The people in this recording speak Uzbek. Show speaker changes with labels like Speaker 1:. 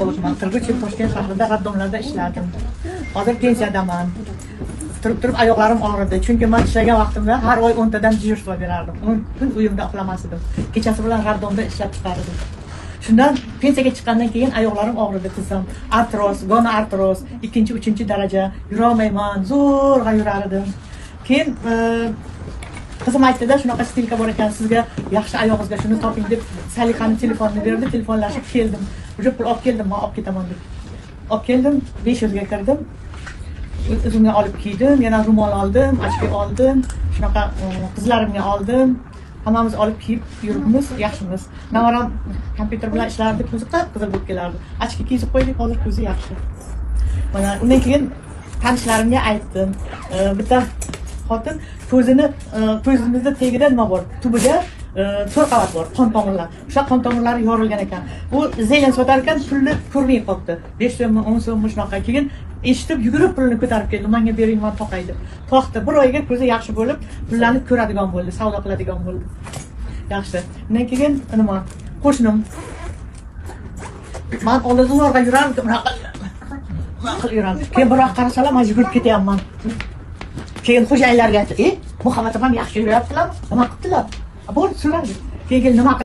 Speaker 1: Olishman. 43 yil Toshkent shahrida роддом larda ishladim. Hozir pensiyadaman. Turib turib oyoqlarim og'ridi. Chunki men ishlagan vaqtimda har oy 10 tadan дежурство berardim. 10 kun uyimda uxlamas edim. Kechasi bilan роддом da ishlab chiqar edim. Shundan pensiyaga chiqqandan keyin oyoqlarim og'ridi qizim. Artroz, gonoartroz, 2-chi, 3-daraja, yurolmayman, zo'rg'a yurar edim. Keyin qizim aytdida, shunaqa стелька bor ekan, sizga yaxshi, oyog'ingizga shuni toping deb Salihani telefonini berdi, telefonlashib keldim. Уже pul olib keldim, men olib ketaman deb. Olib keldim, 500 ga kirdim. O'zimga olib kiydim, yana ro'mol oldim, очки oldim, shunaqa qizlarimga oldim. Hammamiz olib kiyib yuribmiz, yaxshimiz. Navaram kompyuter bilan ishlardi, ko'zi qip-qizil bo'lib kelardi. Очки kiygizib qo'ydik, hozir ko'zi yaxshi. Mana undan keyin tanishlarimga aytdim. Bitta xotin ko'zini, ko'zimizni tagida nima bor? Tubida to'rt qavat bor, qon tomirlar. O'sha qon tomirlari yorilgan ekan. U зелень sotar ekan, pulni ko'rmay qolibdi. 5 so'mmi, 10 so'mmi shunaqa. Keyin eshitib yugurib pulni ko'tarib keldi. Menga bering, man toqay deb. Toqdi. Bir oyga ko'zi yaxshi bo'lib, pullarni ko'radigan bo'ldi, savdo qiladigan bo'ldi. Yaxshi. Undan keyin nima? Qo'shnim. Man oldin zo'rg'a yurardim, bunaqa bunaqa qilib yurardim. Keyin bir vaqt qarasalar, man yugurib ketyapman. Keyin xo'jayinlarga aytdi, "E, Muhammad opam yaxshi yuryaptilarmi? Nima qilibdilar?" Bo'ldi, so'radi. Keyin nima